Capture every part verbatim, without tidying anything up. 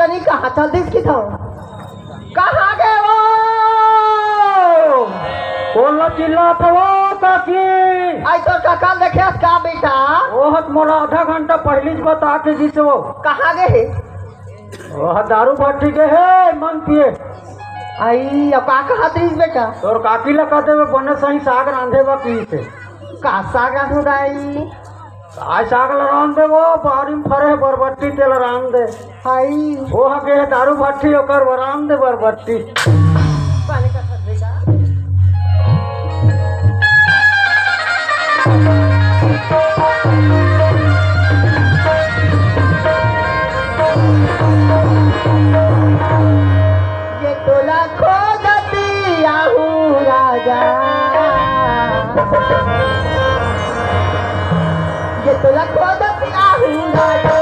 नहीं, कहाँ चल दिस कि थो? कहाँ गे वो? कोन ला चिल्लात हव काकी? आई तोर काका ल देखे हस का बेटा? ओह त मोला आधा घंटा पहिलीच बता के गिस वो। कहाँ गे हे? ओह दारू भट्टी गे हे, मन पिए। आई, अब का कहत रहिस बेटा? तोर काकी ला कह देबे, बने सही साग रांधे बर कहिस हे। का साग रांधहूँ दाई? काय साग ल रांध दे वो, बारी म फरे हे बरबट्टी, तेला रांध दे। हाय। वो ह गे हे दारू भट्टी, ओकर बर रांध दे बरबट्टी। ये तोला खोजत आहूँ राजा, ये तोला खोजत आहूँ राजा।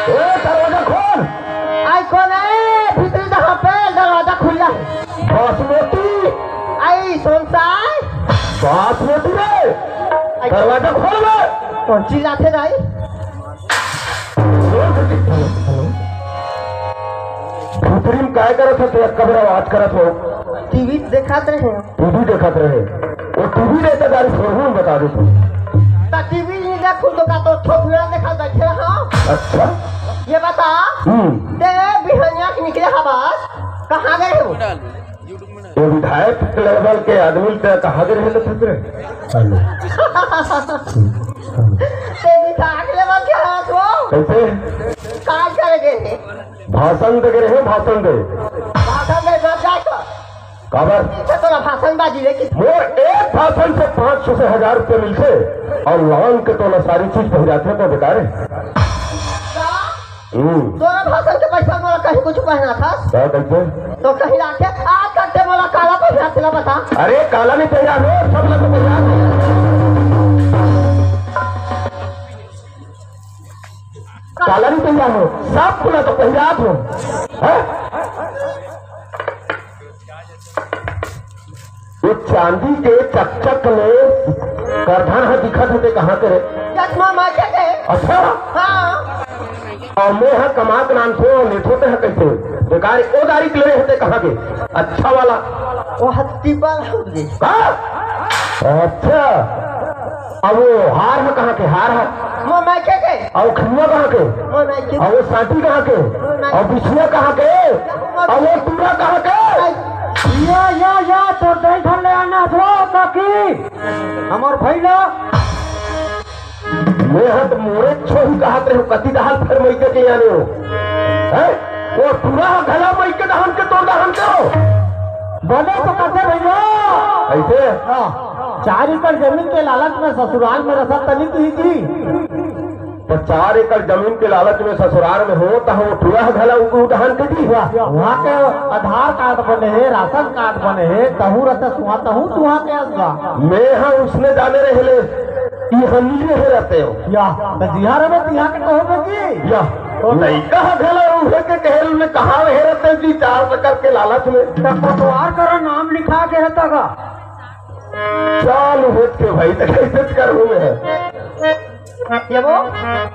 ए, दरवाजा खोल। आई कोन हे? भीतरी डहर ले दरवाजा खुल्ला हे। बासमती। आई सोनसाय। बासमती रे। आई। दरवाजा खोल बे। कोन चिल्लाथे दाई? भीतरी म काय करत हस? अतका बेर आवाज करत हस। टीवी देखत रहेंव। टीवी देखत रहे। वो टीवी देखत दारी फोड़हूँ, बता दे तू। त टीवी नहीं देखहूँ त का तोर थोथुरा देखत बइठे हँव? अच्छा। ये बता, हम्म। ते बिहनिया के निकले हवस, कहाँ गे हवस? वो विधायक level के आदमी ल ते कहाँ गे रहे, तो सोच रहे? हेलो। ते विधायक level के हवस वो? कइसे? काय करे गे हे? भाषण दे गे रहे, भाषण दे। भाषण दे, जा, जा कर। काबर? अच्छा, तोला भाषण बाजी ले कि मोर एक भाषण से पाँच सौ से हजार रुपया मिलथे अउ लान के तोला सारी चीज पहिराथे, तो बेकार हे। का? हम्म। तोर भाषण के पैसा मोला कहीं कुछ पहिराथस? का कहिथे? तो कहीं लाके आज तक ते मोला काला पहिराथे ला बता। अरे, काला नहीं पहिराथों, सब लोग तो पहिराथों। काला नहीं पहिरा हो, सब पुला तो पहिरात हो। हैं? ये चांदी के चकचक ले करधन ह दिखत हे ते कहाँ के रे? चश्मा मार के दे। अच्छा। हाँ। अउ मैं ह कमा के नानथों अउ लेथों ते ह कइसे? बेकार ओ दारी के ले रहते कहाँ के? अच्छा वाला। वो हत्ती पर उठ गई। का? अच्छा। अब वो हार ह कहाँ के? हार ह? वो मैं के के? अउ खनुआ कहाँ के? वो मैं के। अउ वो सांटी कहाँ के? वो मैं अउ बिछिया कहाँ के? अउ वो टूरा कहाँ के? या, या, या, तो दही भर ले आना, वो काकी। हमर भैया। मैं ह त मोरे छोही कहत रहे हो, कति दहाल फेर मइके के आने हो। हैं? वो टूरा ह घला मइके दहान के तोर दहान के हो। बोले तो कते भैया। ऐसे? हाँ। चार एकड़ जमीन के लालच में ससुराल में रसत तनी की थी। तो चार एकड़ जमीन के लालच में ससुराल में हो, त वो टूरा ह घला उ-, उदहान के दी। वाह, वहाँ के आधार कार्ड बने हे, राशन कार्ड बने हे, तहू रहते सुहा, तहू तुहा के असगा। मैं ह उसने जाने रहे ले, ई हमी रहे रहते हो। या, त जिहा रहे तिहा के कहो बे की? या, तो लइका ह घला उहे के कहे ले कहाँ रहे रहते जी, चार एकड़ के लालच में। त कोटवार करा नाम लिखा के है तगा। चालू होत के भाई, त कैसे करूँ मैं? ये वो?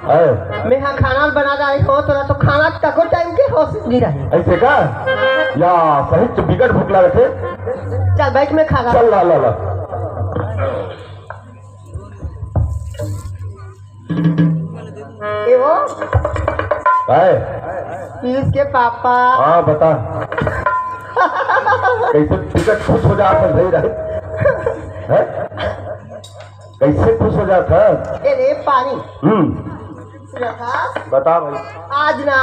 है। मैं हाँ खाना बना रही हूँ, तोरा तो खाना तको टाइम के होश नहीं रही। ऐसे का? या, सही तो बिकट भूख लागत हे। चल, बैठ में खा ला। चल, ला, ला, ला। ये वो? है। पीयूष के पापा। हाँ, बता। कैसे बिकट खुश हो जात हे भाई, रहे? हैं? कैसे खुश हो जात हे? ए रे पानी। हम्म। सुना था? बता भाई। आज ना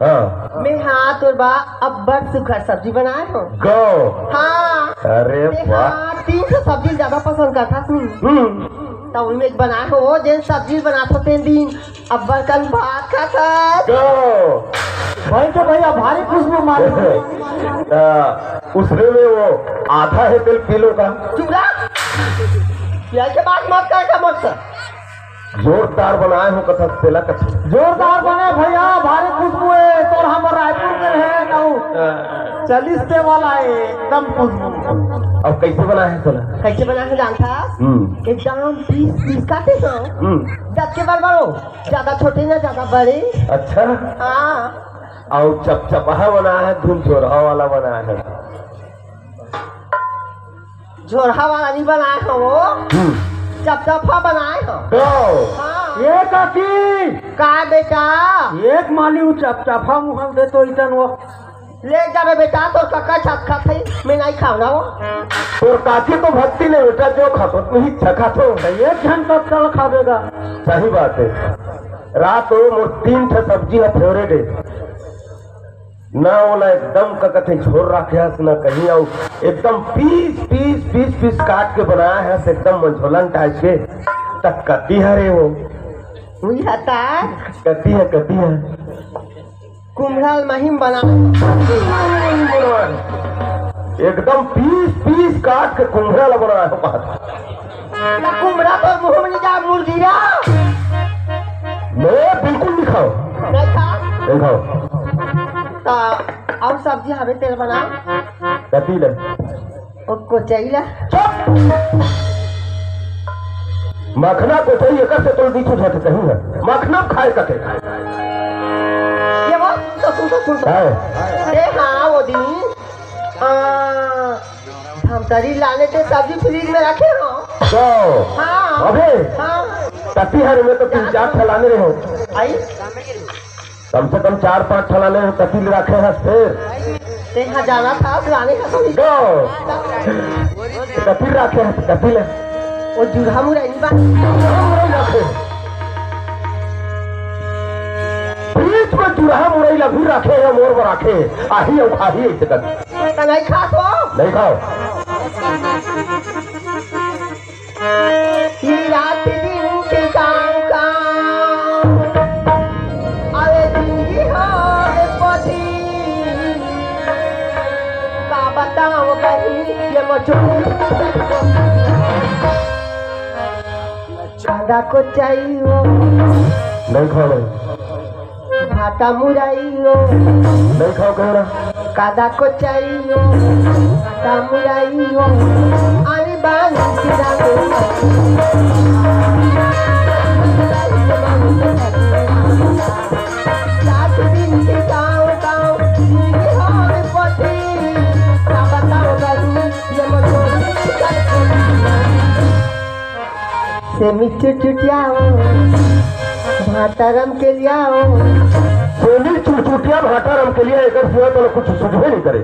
हाँ। मैं हाँ तोर बा अब्बड़ सुघर सब्जी बनाए हो। गो। हाँ। अरे मैं वाह। हाँ तीन ठो सब्जी ज्यादा पसंद करता हूँ। हम्म। तो उनमें एक बनाए हो, जेन सब्जी बनात हो तेन दिन अब्बड़ कन भात खाता। गो। भाई के भैया भारी खुशबू मार। आ, उसमें में वो आधा है तेल पी लो का। चुरा। यार के बात मत कर का मत कर। जोरदार बनाए हो कथा तेला कथा। जोरदार बने भैया, भारी खुशबू है। तोर हमर रायपुर में है ना, चलिस ते वाला है, एकदम खुशबू। अब कैसे बनाए है तोला? कैसे बनाए है जानता? हम्म। एकदम पीस पीस काटे हो। हम्म। दस के बार बड़ो, ज्यादा छोटे ना ज्यादा बड़े। अच्छा। हाँ। अउ चपचपहा बनाए है, धुन झोरहा वाला बनाए है। झोरहा वाला नहीं बनाए हो वो, हम्म। चपचपहा बनाए हो। गो। हाँ। ये काकी। का बेटा? एक माली उ चपचपहा मुहल दे तो इतन वो। ले जाबे बेटा, तोर कका छात खात है, मैं नहीं खाऊंगा वो। तोर काकी तो भक्ति नहीं बेटा, जो खातो तू ही छखा तो। तो एक घंटा चल खाबेगा। सही बात है। रात हो मोर तीन ठे सब्जी है फेवरेट है। ना ओला एकदम का कथे झोर राखे हस, ना कहीं अउ एकदम पीस, पीस, पीस, पीस काट के बनाए हस, एकदम मंझोलन टाइप के। त कति हरे वो? उही हता। कति है, कति है? कुम्हड़ा ल महीम बना। एकदम पीस, पीस काट के कुम्हड़ा ल बनाए हो बात। ना कुम्हड़ा तोर मुंह में नहीं जा, मुर्गीरा। मैं बिल्कुल नहीं खाओ। नहीं खा? नहीं खाओ। तो अउ सब्जी हवे तेल बना। कति ले? ओ कोचई ला। चुप! मखना कोचई एकर से तोर बीच उठा के कहीं है। मखना खाए कते। ये वो, सुन तो, सुन तो, सुन तो। है। ते हाँ, वो दिन, आ, धमतरी लाने ते सब्जी फ्रिज में रखे हो। तो? हाँ। अबे? हाँ। कति हरे में तो तीन चार ठे लाने रहे हो। आई? कम से कम चार पांच ठे लाने रहे हो, कति ले रखे हस फेर? ते हाँ जाना था, लाने का सही। गो। कति ले रखे हस, कति ले? वो जुरहा मुरई नहीं बा। जुरहा मुरई रखे। फ्रिज में जुरहा मुरई ला भी रखे है, मोर बर रखे। आही अउ खाही ऐसे कर। तो नहीं खा तो? नहीं खाओ। ई रात दिन के काम काम। अरे जिंदगी हो रे पति। का बताओ बहिनी, ये मजबूरी। चांदा को चाहिए। नहीं खाओ, नहीं। कादा मुरइयो, नहीं खाओ कह रहा। कादा कोचइयो, कादा मुरइयो, आनी बानी सिरा में। सात दिन के गाँव गाँव, जिंदगी हम पति, का बताओ बहिनी, ये मजोरी। सेमी चुटचुटिया हो, भातारम के लिया हो। सेमी चुटचुटिया भातारम के लिया, एकर सिवा तो कुछ सुझबे नहीं करे।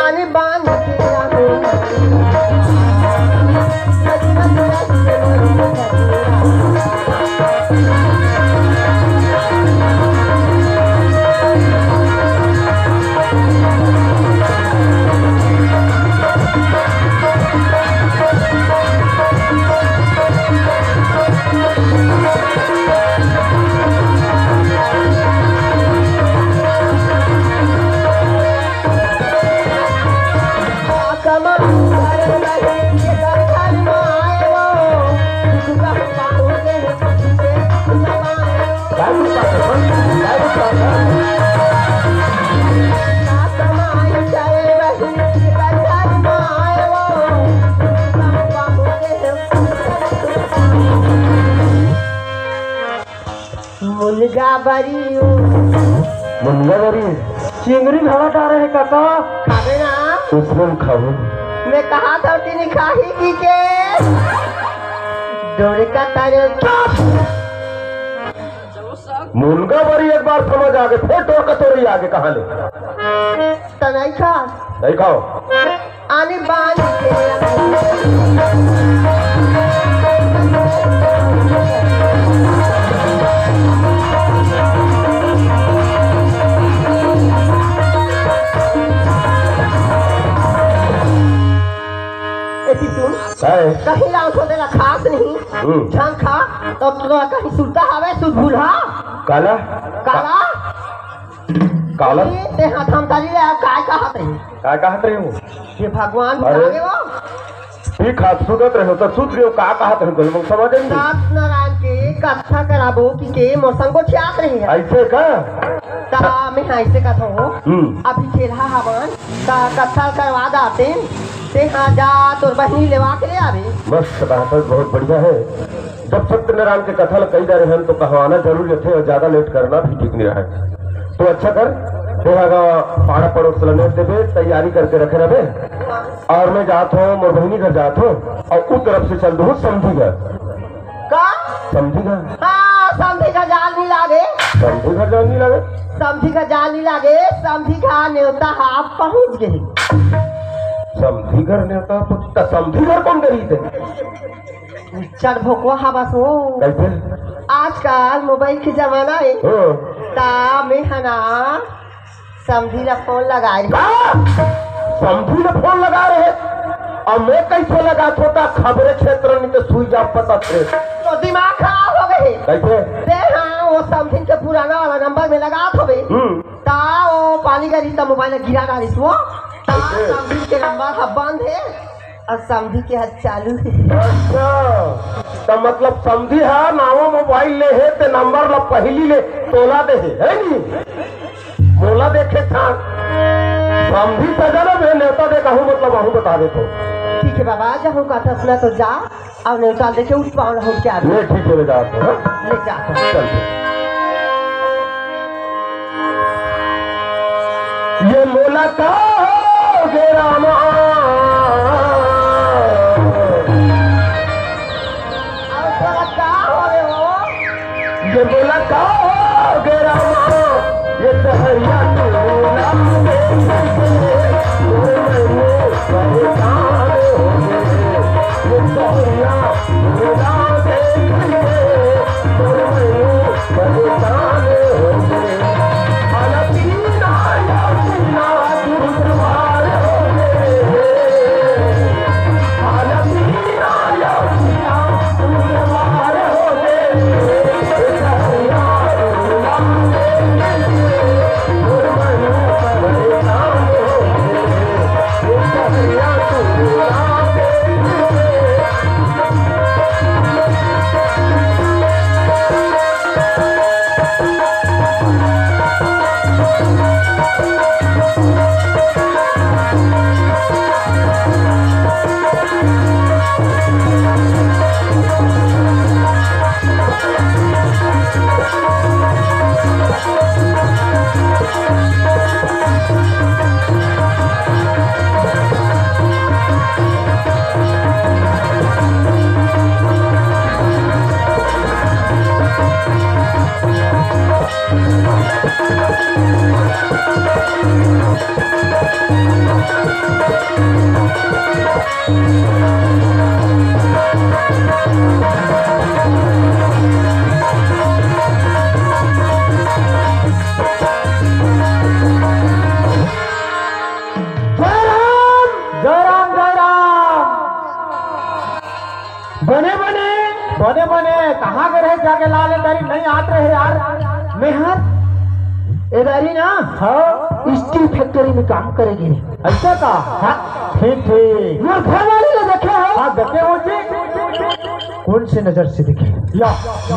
आनी बानी के लिया हो। मुनगा बरी। मुनगा बरी? चिंगरी घला डारे हे कका। खाबे ना? उसने भी खाबो। मैं कहा था कि नहीं खाही की के? डोरे का तारे। चुप! मुनगा बरी एक बार समझ आगे, फिर डोर कतोरी आगे कहाँ ले? तो नहीं खा। नहीं खाओ। आनी बानी के। एती सुन। है। कहीं राम सोते ला खास नहीं। हम्म। झंग खा, तो तोरा कहीं सुरता हवे, सुध भूल हा। काला? काला? काला? ए, ते हाथ हम ताली ले, काय कहत रही? काय कहत रही हूँ? ये भगवान अरे। बता दे वो। ठीक हाथ सुतत रहे हो, तो सुत गए, का कहत रहे हो, कोई लोग समझ नहीं। सत्यनारायण के कथा कराबो कि के मोर संग गोठियात रही है। ऐसे का? ता मैं हाँ ऐसे कथा हो। हम्म। अभी खेलहा हवन, ता कथा करवा दाते। ते हाँ जा, तोर बहिनी लेवा के ले आवे। मस्त बात है, बहुत बढ़िया है। जब सत्यनारायण के कथा ल कही जा रहे हैं, तो कहवाना जरूर रथे और ज्यादा लेट करना भी ठीक नहीं रहे। तो अच्छा कर, तेहा गा पाड़ा पड़ोस ल नेत देबे, तैयारी करके रखे रहबे। और मैं जात हूँ, मोर बहिनी घर जात हूँ, और उस तरफ से चल दूँ समधी घर। का? समधी घर। हाँ, समधी घर जाल नहीं लागे। समधी घर जाल नहीं लागे? समधी घर जाल नहीं लागे, समधी घर नेवता हा पहुँच गए। समधी घर नेवता पहुँच, त समधी घर कौन करी थे? चढ़ भोकवा हवा सो। कैसे? आजकल मोबाइल के जमाना है। हाँ। ता में है ना, समधी ला फोन लगाए रहे। का? समधी ला फोन लगा रहे? अब मैं कैसे लगा छोटा खबरे क्षेत्र नहीं तो सुई जा पता थे। तो दिमाग खराब हो गए। कैसे? दे हाँ, वो समधी के पुराना वाला नंबर में लगा थोबे। हम्म। ता वो पानी का रिश्ता मोबाइल गिरा डाली वो। ता कैसे? समधी के नंबर हा बंद है। और समधी के हाथ चालू है। अच्छा, तो मतलब समधी हा नावा मोबाइल ले है, ते नंबर ला पहली ले तोला दे है, है नी? मोला देखे था। समधी सजा ना, मैं नेवता दे कहूँ, मतलब आहूँ बता दे तो। ठीक है बाबा, जहूँ कथा सुना तो जा, और नेवता दे के उठ पावन हो क्या? ले ठीक है, ले जा तो, हाँ? ले जा तो। चल। ये मोला का हो गे रामा, ये मोला का हो गे रामा, ये सहरिया तू नाम दे, तोर मैनू परेशान हो गे, ये सहरिया तू नाम दे, तोर मैनू परेशान हो गे। खाना पीना या पीना तू बीमार हो गे। खाना पीना या पीना तू बीमार हो गे। बात रहे यार, मैं हर एदारी ना, हाँ। स्टील फैक्ट्री में काम करेगी। ऐसा का? हाँ। ठीक, ठीक। मोर घर वाली ला देखे हो? हाँ, देखे हो जी। कौन से नजर से देखे? या,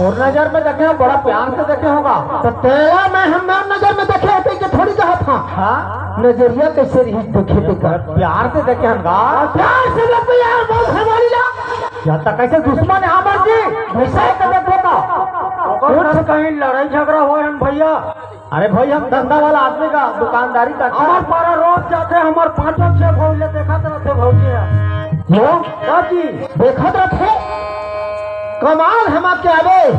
मोर नजर में देखे हो, बड़ा प्यार से देखे होगा। तो तेरा मैं हम नजर में देखे हो, कहीं के थोड़ी कहा था। हाँ? नजरिया कैसे रही देखे थे का? प्यार से देखे होगा। प्यार से देखे यार, मोर घर वाली ला। या तो कैसे दुश्मन है हमर जी? वैसे ही तो देखो ना। ओकर घर कहीं लड़ाई झगड़ा होय हन भैया। अरे भाई, हम धंधा वाला आदमी का दुकानदारी का हमार पारा रोज जाथे, हमार पांचों छह भौजी देखत रहथे भौजी ह। यो? का जी? देखत रहथे। कमाल हमा के आवे,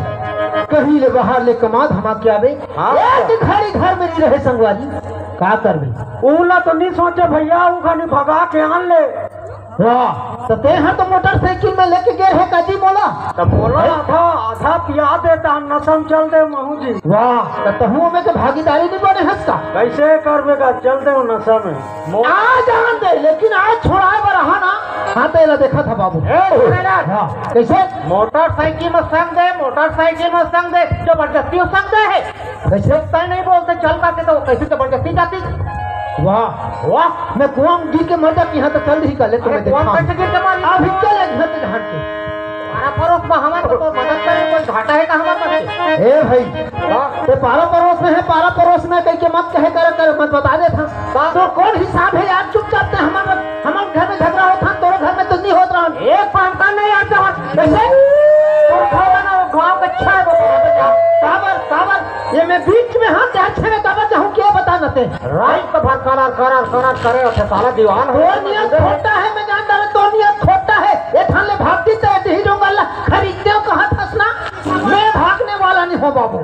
कहीं ले बाहर ले कमाल हमा के आवे। हाँ। एक घड़ी घर में नहीं रहे संगवारी, का करबे? ऊ ला तो नहीं सोचे भैया, ऊ खाली भगा के आन ले। वाह, तो ते ह तो मोटरसाइकिल में लेके गे रहे काजी मोला? तो मोला आधा, आधा पिया देता, नशा में चल दे महू जी। वाह, तो तहू में के भागीदारी नहीं बने हस का? कैसे करबे का, चल दे नशा में। मो- आज आन दे, लेकिन आज छोड़ाए बर रहा ना, हाँ, तो एला देखा था बाबू। ए, सुने ना। हाँ, कैसे? मोटरसाइकिल में संग दे, मोटरसाइकिल में संग दे, जबरदस्ती संग दे है। कैसे? तय नहीं बोलते, चल पाते तो कैसे जबरदस्ती जाती? वाह, वाह। मैं कुआं गिर के मर जाती, यहाँ तो चल रही का, ले तो अरे, मैं कुआं देखा। कैसे गिर के मर रही? अभी चल, एक घर में झाड़ के। पारा पड़ोस में हमारे को तो मदद करे, कोई घाटा है का हमारे पास? ए भाई, वाह। ते पारा पड़ोस में है, पारा पड़ोस में कहीं के मत कहे करे, करे, मत बता दे था। वाह। तो कौन हिसाब है यार, चुपचाप ते हमारे, हमारे घर में झगड़ा होता, तोरे घर में तो नहीं होता। एक पांता नहीं आता। कैसे? तोर घर ना वो गांव का अच्छा है, वो बता दे जा। काबर, काबर, ये मैं बीच में हाथ के अच्छे में काबर जाऊं, क्या बता न ते? रात भर करार, करार, करार करे, अच्छा साला दीवान हो। तो नियत खोटा है, मैं जानता हूं, तो नियत खोटा है। ये थान ले भागती तो ऐसे ही रहूंगा, अल्लाह खरीदते हो कहा था ना? मैं भागने वाला नहीं हूं बाबू।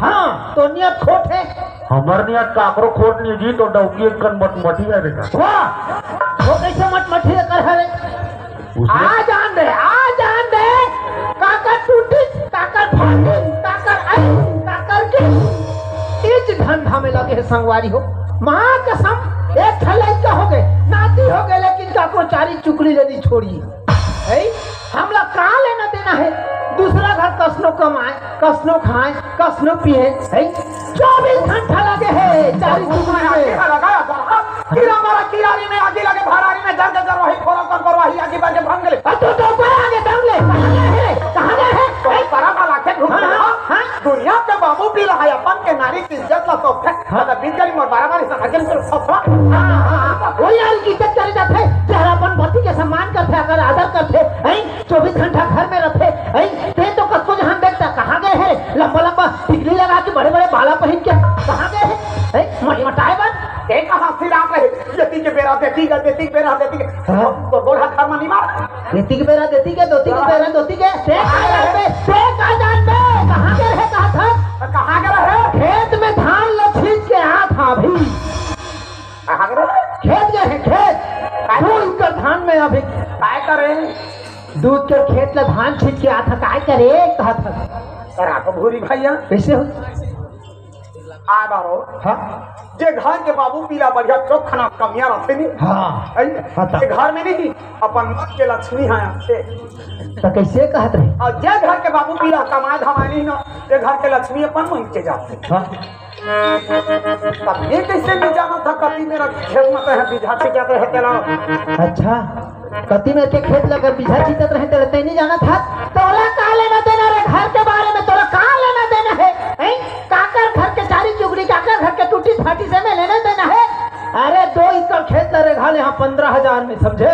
हाँ, तो नियत खोट है। हमर नियत काकरो खोट नहीं जी, तो डौकी एक कन मटमटी है बेटा। वाह, वो कैसे मटमटी है कर है रे? उसने आ जान दे, आ जान दे, काकर टूटी, काकर फाटी, काकर आई, काकर की। इस धंधा में लगे है संगवारी हो। माँ कसम, एक ठे लइका हो गए, नाती हो गए, लेकिन काकरो चारी चुकड़ी ले नहीं छोड़ी। है? हमला का लेना देना है? दूसरा घर कसनो कमाए, कसनो खाए, कसनो पिए, है? चौबीस घंटा लगे है चारी चुकड़ी में। कीरा मारा किरारी में, आगी लगे भरारी में, जर के जरवाही फोरा कर बरवाही, आगी बरके भंग ले। अब तो डौका आगे दम ले, कहाँ गए है? कहाँ गए है? तो परा वाला के घूम हाँ, रहे हो। हाँ। दुनिया के बाबू पीला है, अपन के नारी की इज्जत ला तो फेंक। हाँ। मतलब बीच गली मोर बारह बारी समझ के चलो, सब, सब। हाँ, हाँ, हाँ। वही नारी की इज्जत करे जाथे, जेहर अपन पति के सम्मान करथे, अगर आदर करथे, हैं? चौबीस घंटा घर में रथे, हैं? ते तो कतको जहान देखता, कहाँ गए है? लंबा लंबा टिकली लगा के, बड़े बड़े बाला पहिन के, कहाँ गए है? हैं? मटमटाए बर? एक हाथ सिरात रहे, देती के बेरा, देती के, देती के बेरा, देती के। हाँ। तो गोड़ हाथ घर में नहीं मार। देती के बेरा, देती के, दोती के बेरा, दोती के। ते का जानबे? ते का जानबे? कहाँ के रहे, कहा था? कहाँ के रहे? खेत में धान ल छींच के आ था अभी। कहाँ के रहे? खेत गए हैं, खेत। काय दो एकड़ धान में अभी। काय करे? दो एकड़ खेत ल धान छींच के आ था, काय करे? कहा था। राखो भूरी भैया। कैसे हो? आ बारो। हाँ। जे घर के बाबू पीला बढ़िया चोखना कमिया रथे नी। हाँ। है? हाँ, ता- जे घर में नहीं, अपन मन के लक्ष्मी है आथे। तो कैसे कहत रहे? और जे घर के बाबू पीला कमाए धमाए नहीं ना, जे घर के लक्ष्मी अपन मन के जाथे। हाँ। तब ये कैसे नहीं जाना था, कति मेरा खेत में तो है, बीघा से क्या तो है तेरा। अच्छा। कति मेर के खेत लगे बीजा छींचत रहे, तेला तैं नहीं जानत हस? तोला का लेना देना रे घर के बारे में, तोला का लेना देना है? हैं? काकर घर के चारी चुगड़ी, काकर घर के टूटी फाटी से मैं लेना देना है? अरे दो एकड़ खेत ल रेघा ले हाँ पन्द्रह हजार में, समझे?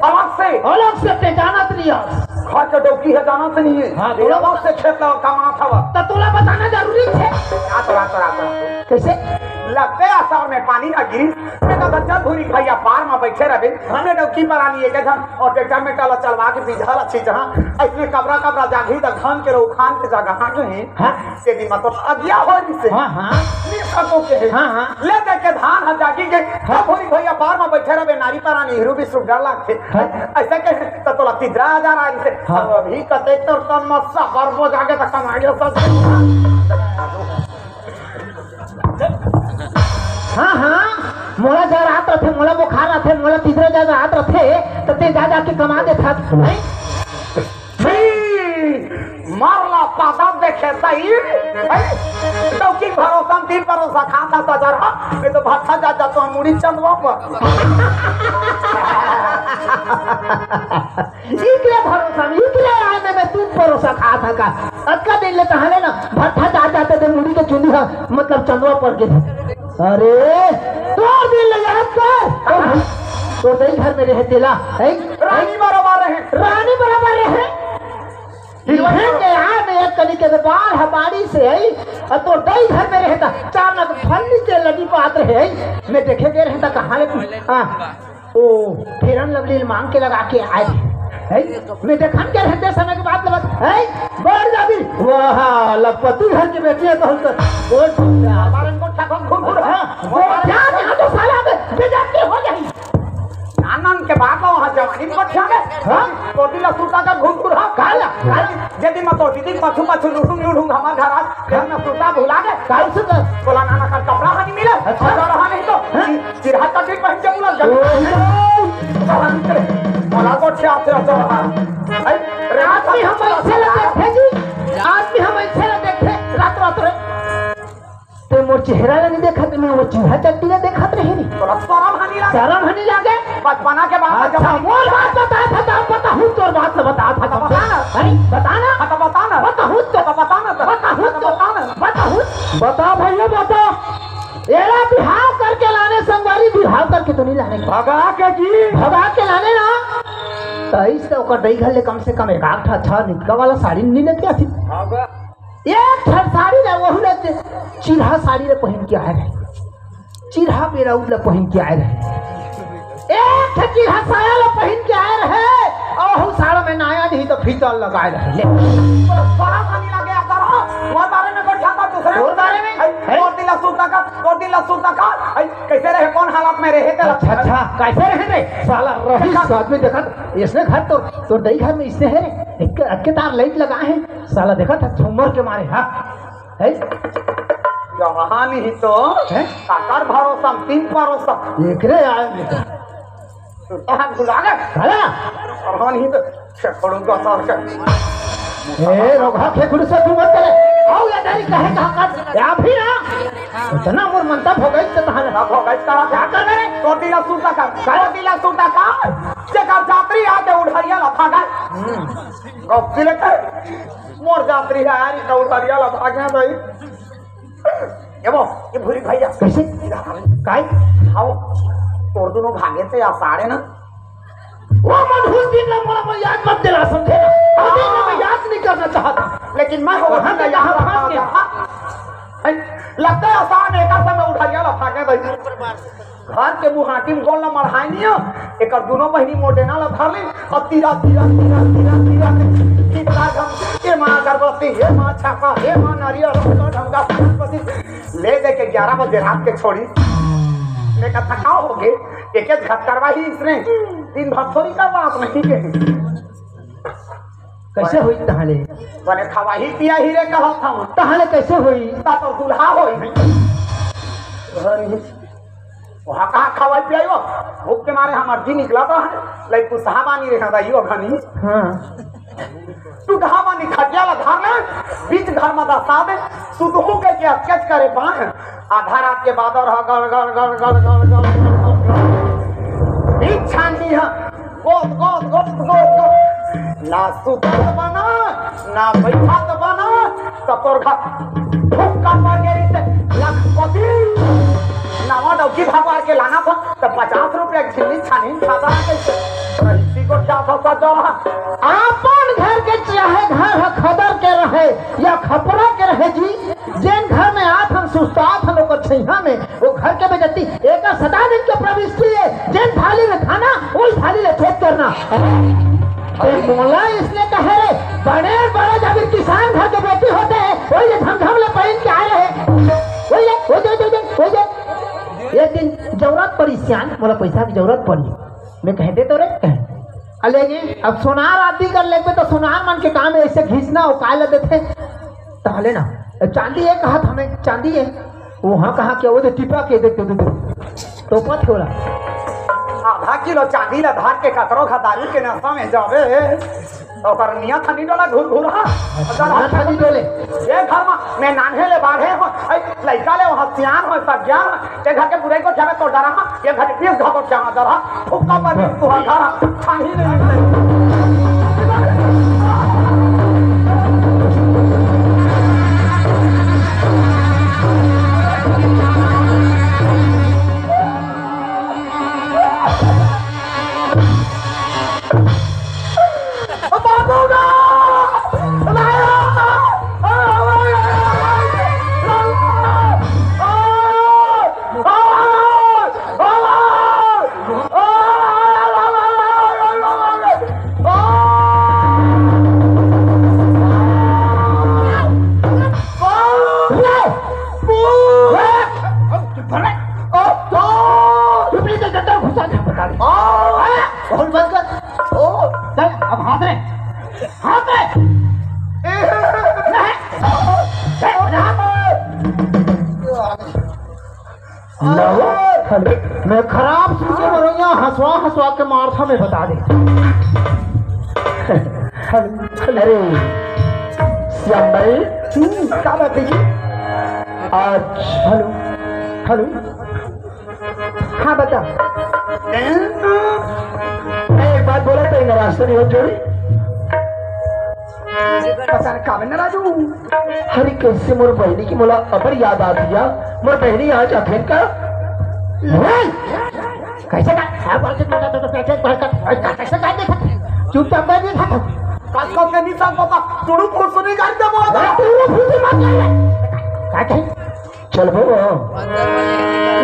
अलग से? अलग से, तैं जानत नहीं हस। घर के डौकी है, जानत नहीं है। हाँ, ये बोलो। अलग से खेत लगा कमात हवा। तो तोला बताना जरूरी है। रात, रात, रात, रात। कैसे? लगते आसार में पानी ना गिरी, मैं तो चल भूरी भैया पार में बैठे रहे, हमने डौकी पर आनी एक झन और ट्रैक्टर में टला चलवा के बीजा ला छींच, हाँ, इसमें कबरा कबरा जागी तो धान के रो खान के जगह हाँ जो है, हाँ। तेरी मतलब अगिया हो रही से। हाँ, हाँ। नहीं सको के है। हाँ, हाँ। ले दे के धान हाँ जागी के, हाँ। भूरी भैया पार में बैठे रहे, नारी पर आनी हीरो भी सुख डर लागते। हाँ। ऐसा के तो तोला तीसरा हजार आ रही से। हाँ। अभी कते तो तन मत सबर हो जाके तो कमाइयो सब। हाँ, हाँ, मोला जर आत रथे, मोला बुखार आथे, मोला तीसरा जर आत रथे, त तैं जा जाके कमा देथस, नहीं? छी! मारला पादा दे खेलता ही, हैं? चौकी भरोसा में तीन भरोसा खाता था जरा, मैं तो भाषा जा जाता हूँ मुड़ी चंदवा पर। इकले भरोसा में, इकले आने में तीन भरोसा खाता का। अतका दिन ले तहां ले ना, भट्ठा जा जाते थे मुड़ी के चुंदी हा, मतलब चंदवा पर के। अरे, तोर दिन ले याद कर। तो, तो दई घर में रहे तेला, हैं? रानी बराबर रहे। रानी बराबर रहे। इहे के आ में एक कनी के बाल ह बाड़ी से आई, अउ तो दई घर में रहता, चार ना तो फल नीचे लगी बात रहे आई। मैं देखे के रहता कहाँ ले तू? हाँ, ओ, फेरन लवली मांग के लगा के आए रहे। हैं? मैं देखन के रहते समय के बात लगत, हैं? बढ़ जाबी। वाह, लखपति घर की बेटी है तो हम तो, बोल, हमारे को ठकम घुर घुर। हाँ, बोल, ध्यान यहाँ तो साला बे, बेइज्जती हो जाएगी। नानन के बाप ला वहाँ जवानी में बच्चा में। हाँ? तोर दिल ला सूता का घुन घुन, हाँ, काला, काला। यदि मैं तोर दीदी पाछू पाछू लूटूं लूटूं हमार घर आज, फिर मैं सूता भुला दे। काल सूता? बोला नाना का कपड़ा हानि मिले, अच्छा। और रहा नहीं तो हाँ? चि-, चिरहा चड्डी पहन के बुला ओ, जल्दी। बोला को छे आते रहते रहा। आई, रे, आदमी हम ऐसे लगे थे जी, आदमी हम ऐसे लगे थे, रात रात रे। ते मोर चेहरा ला नहीं देखत, मैं वो चूहा चट्टी ला देखत रहे नी। तोला शरम हनी लागे? शरम हनी लागे? बचपना के बात अच्छा, जब मोर बात बता था, तब बता हूँ, तोर बात ला बता था, तो बता ना। अरे, बता ना। हाँ, तो बता ना। बता हूँ तो। तो बता ना, तो। बता हूँ हाँ, तो तो। बता ना। बता हूँ। बता भैया, बता। एला बिहाव करके लाने संगवारी, बिहाव करके तो नहीं लाने। भगा के जी। भगा के लाने ना। तो इस तो ओकर दई घर ले कम से कम एक आध ठा अच्छा निकला वाला साड़ी नहीं लेके आती। भगा। एक ठन साड़ी ला, वहू ला ते-, चिरहा साड़ी ला पहिन के आए रहे, चिरहा बेराउर ला पहिन के आए रहे, एक ठन चिरहा साया ला पहिन के आए रहे, अउ वहू साड़ा में नाया नहीं तो फीता लगाए रहे। ले। तो सारा खानी लगे आता रहा, वो बारे में बैठा था दूसरे। वो बारे में? आई, है? तोर दिल ला सूता का, तोर दिल ला सूता का, आई, कैसे रहे, कौन हालत में रहे, तेरा अच्छा, अच्छा, कैसे रहे रे? साला रही अच्छा। आदमी देखत, इसने घर तो, तोर दई घर में इसने है रे, एक, एक के तार लाइट लगा है, साला देखत ह झूमर के मारे, हाँ। है? जवान ही तो हैं? काकर भरोसा, तीन भरोसा। एकरे आए में तो। तहां भुला गए। भला? जवान ही तो छेखड़ू का सार के। ए, रोगहा खेखड़ू से तू मत करे। आओ या दारी कहे कहा कर। या भी ना। इतना मोर मनता भोगई से तहां ना। भोगई कहा क्या कर रे? तो दिला सूता का। का? तो दिला सूता का? जेकर जात्री आके उढ़रिया ला भागा। हम्म। गप दिले कर। मोर जात रही यार, ई दौड़रिया ला भागे भाई। ए वो, ए भूरी भैया। कैसे? काय? आओ, तोर दोनों भागे थे या सारे ना। वो मनहूस दिन ला मोला, मोला याद मत दिला, समझे ना? वो दिन ला मैं याद नहीं करना चाहता। लेकिन मैं वो कहाँ दिन का ला यहाँ याद फंस गया? रखा था। लगता है आसान है, एक समय उठा गया ला भागे भाई। घर के मुहाटी में गोल ला मढ़ाए नियो, एकर दुनो बहिनी मोटेना ला धर ली, अउ तीरा, तीरा, तीरा, तीरा, तीरा, तीरा, तीरा, ए माँ अगरबत्ती, ए माँ छापा, ए माँ नारियल, ढमका, ढमका, ले दे के ग्यारह बजे रात के छोड़ी। मैं कहा, "थकाव हो गए, एक एक घट करवा ही इसने, दिन भर थोड़ी करवा आप नहीं के।" कैसे होई तहाले? बने खवाही पिया ही रे कहा था। तहाले कैसे होई? ता तो दुल्हा होई। वहाँ कहाँ खवाई पियाई हो? भूख के मारे हमार जी निकला तो है। लाइक तू साहबानी रे हदा यो घनी। हाँ। तू ढाबानी खटिया ला धार ले, बीच घर में दसा दे, तू तो के के अटकेच करे बाहर। आधा रात के बाद और गड़, गड़, गड़, गड़, गड़, गड़, गड़, गड़, गड़। बीच छानी है। गोद, गोद, गोद, गोद, गोद। ना सुतत बना, ना बैठत बना, त तोर घर फुक्का पड़ गई से लखपति। नवा डौकी भगवान के लाना था, त पचास रुपया के झिल्ली छानी खाता है कैसे? रईसी को क्या था, क्या था? आपन घर के चाहे घर ह खदर के रहे या खपरा के रहे जी, जेन घर में आत हन सुस्तात हन ओकर छैहा में, वो घर के बेइज्जती, एकर सदा दिन के प्रविष्टि है। जेन थाली में खाना, वही थाली ले छेद करना। अरे मोला इसने कहे रे, बड़े बड़े जब किसान घर के बेटी होते हैं, वही ले धमधम ले पहन के आए रहे। वही ले, वही दे, वही दे, वही दे। एक दिन जरूरत पड़ी सियान, मोला पैसा की जरूरत पड़ी। मैं कह दे तो रे, कहे। अले जी, अब सोनार आदि कर लेबे तो सोनार मन के काम है, ऐसे घिसना उकाल देथे। ताले ना, चांदी है कहा था मैं, चांदी है। वहाँ कहाँ क्या, वो तो टिपा के देख, देख, देख। टोपा थोड़ा। आधा किलो चांदी ला धार के ककरो खा दारू के नशा में जावे। ओकर नियत ह नी डोला, घुरघुरा। नियत ह नी डोले। ये घर म मैं नान्हे ले बाढ़े हों, अई लइका ले वहाँ सियान हों, सब ज्ञान हों, ते घर के बुराई को जावे तो डरा हों, ये घर के पीस घाको जावा डरा, फुक्का पर भी तुहा घर, खाही नहीं मिलते। बहुत बदतर। ओ, चल, अब हाथ रे, हाथ रे। नहीं। ए, हाथ। लो, मैं खराब सुन के मरूंगा, हंसवा हंसवा के मार था मैं बता दे। अरे, श्याम भाई। हम्म, का बात है जी? आज हेलो, हेलो। हाँ, बता। एक बात बोला तो नाराज तो नहीं हो जोड़ी? पता नहीं काबर नाराज हूँ। अरे, कैसे मोर बहिनी की मोला अबर याद आ दिया। मोर बहिनी आज अखन का। कैसे का? हाँ, बोल के बेटा, तो कैसे, कैसे, कैसे, कैसे, कैसे, चुपचाप बैठ, नहीं खाता। कस, कस के नहीं सब पता। तुड़ू फुसुनी कर दे बोला। तुड़ू फुसुनी मत कर। का कही? चल बो। ले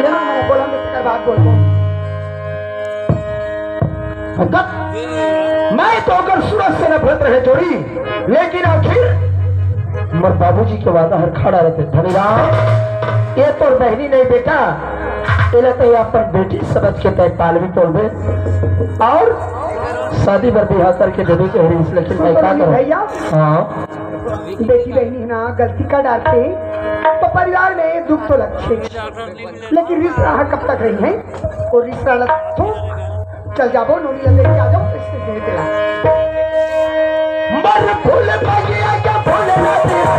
ना, मैं बोला, मैं तेरे बात बोल। भगत, मैं तो अगर सूरज से नफरत रहे जोड़ी, लेकिन आखिर मोर बाबूजी के वादा हर खड़ा रहते। धनीराम, ये तोर बहिनी नहीं बेटा, एला तो अपन बेटी समझ के तय पालवी पोलबे और शादी बर बिहाव करके देवे के हरी, लेकिन मैं का करूं? भैया। हाँ। बेटी बहिनी ना गलती कर डारथे, तो परिवार में दुख तो लगथे, लेकिन रिश्ता ह कब तक रही है? वो रिश्ता ल तो चल जाबो, नोनी ल लेके आ जाओ, इससे भेज देला। मर फूल बगिया के फूल ना तेरा,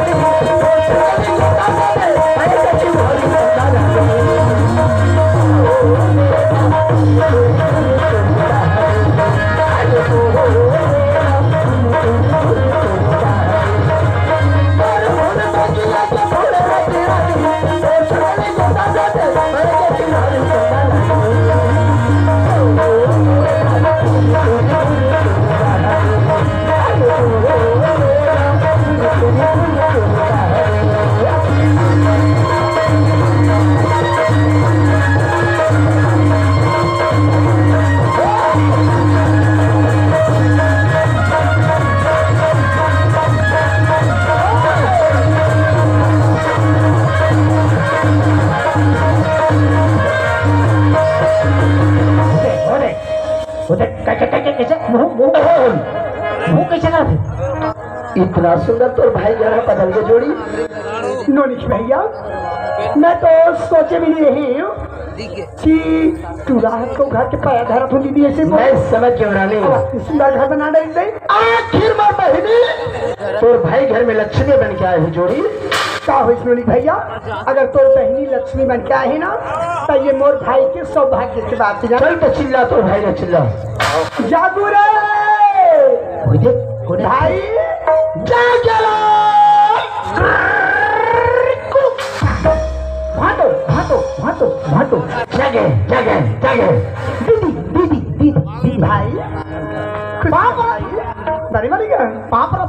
इतना सुंदर तोर भाई घर बदल के जोड़ी। नोनी भैया, मैं तो सोचे भी नहीं रही हूँ कि तू रात को घर के पाया धरा तू दीदी ऐसे बोल। मैं समझ गया रानी। अब इतनी सुंदर घर बना दे दे। आखिर में बहिनी तोर भाई घर में लक्ष्मी बन के आए हो जोड़ी। का हो नोनी भैया, अगर तोर बहिनी लक्ष्मी बन के आए ना, तो ये मोर भाई के सौभाग्य की बात है। चल तो चिल्ला तोर भाई ने चिल्ला। जागू रे। भाई, जागेला। भाटो, भाटो, भाटो, भाटो। जागे, जागे, जागे। दीदी, दीदी, दीदी, दीदी। भाई, पाप रहा। बड़ी, बड़ी क्या? पाप रहा।